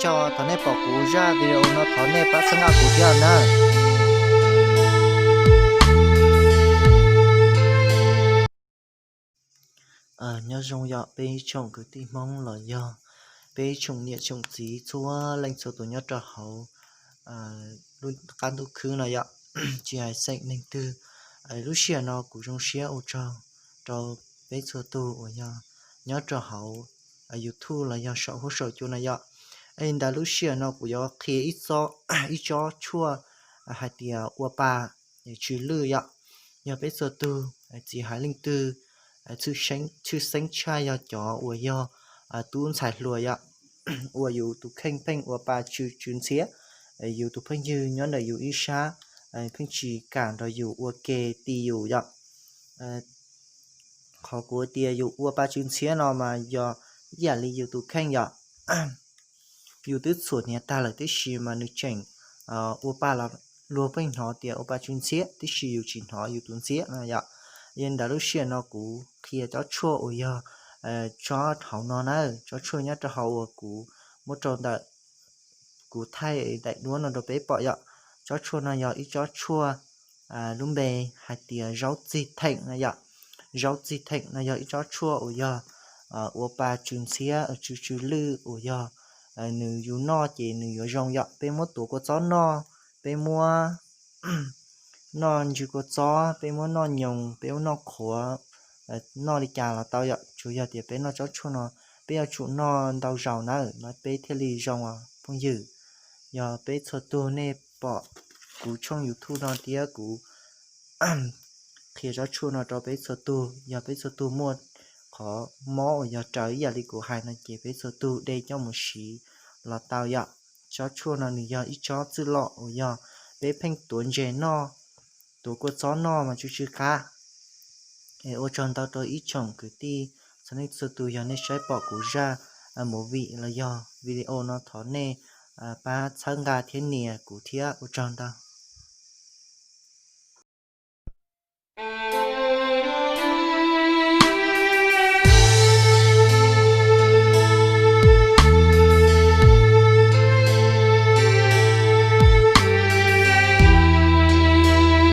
Tso thov nej pom kuv zaj video no thov nej pab txhawb nqa kuv thiab nawb. Nyob zoo yom peb ib tsoom kwv tij Hmoob los yog peb ib tsoom niam tsoom txiv txhua leej txhua tus nyob rau hauv lub qab ntuj khwb no yom, tsis hais xeem neeg twg. Lub sij hawm no kuv zoo siab ua tsaug rau peb txhua tus uas yog nyob rau hauv YouTube los yog saum huab saum cua no yom. Es ntawm lub sij hawm no kuv yuav qhia ib tsob tshuaj hais tias ua pa tsw lwj yom. Yog peb txhua tus tsis hais leej twg tshwj xeeb tshaj yog cov uas yog tub ntxhais hluas yom, uas yus tus kheej pheej ua pa tsw tsw ntxhiab, yus tus phooj ywg nyob ntawm yus ib sab pheej tsis kam nrog yus ua ke ti yus yom. Qhov kuv tias yus ua pa tsw ntxhiab no mas yog ib yam li yus tus kheej yom. Yus twb txhuam hniav tag lawm tib si mas nws tseem ua pa los luag pheej hnov tias ua pa tsw ntxhiab tib si yus tsis hnov yus tus ntxhiab no yom. Yog ntawd lub sij hawm no kuv qhia tsob tshuaj uas yog tsob hauv no na, tsob tshuaj nyob rau hauv uas kuv muab rau ntawm kuv thaij daim duab no rau peb pom yom. Tsob tshuaj no yog ib tsob tshuaj lub npe hais tias zaub txig theem no yom. Zaub txig theem no yog ib tsob tshuaj uas yog ua pa tsw ntxhiab tsw tsw lwj uas yog nws yus noj ces nws yuav zoo yom. Peb muab tuav kua txob noj, peb muab noj ntsw kua txob, peb muab noj nyoos, peb muab noj qhuav, noj li cas los tau yom. Tsuas yog tias peb noj tsob tshuaj no peb yuav tsum noj ntau zaus nawb mas peb thiaj li zoo os phooj ywg. Yog peb txhua tus nej pom kuv tshooj YouTube no thiab kuv qhia tsob tshuaj no rau peb txhua tus, yog peb txhua tus muaj qhov mob uas yog raws ib yam li kuv hais no ces peb txhua tus de coj mus siv los tau yom. Tsob tshuaj no nws yog ib tsob txwj lom uas yog peb pheej tuav ntses noj, tuav kua txob noj mas tsw tsw qab. Es ua tsaug ntau rau ib tsoom kwv tij txhua leej txhua tus, yog nej saib pom kuv zaj movie los yog video no thov nej pab txhawb nqa thiab nias kuv thiab, ua tsaug ntau.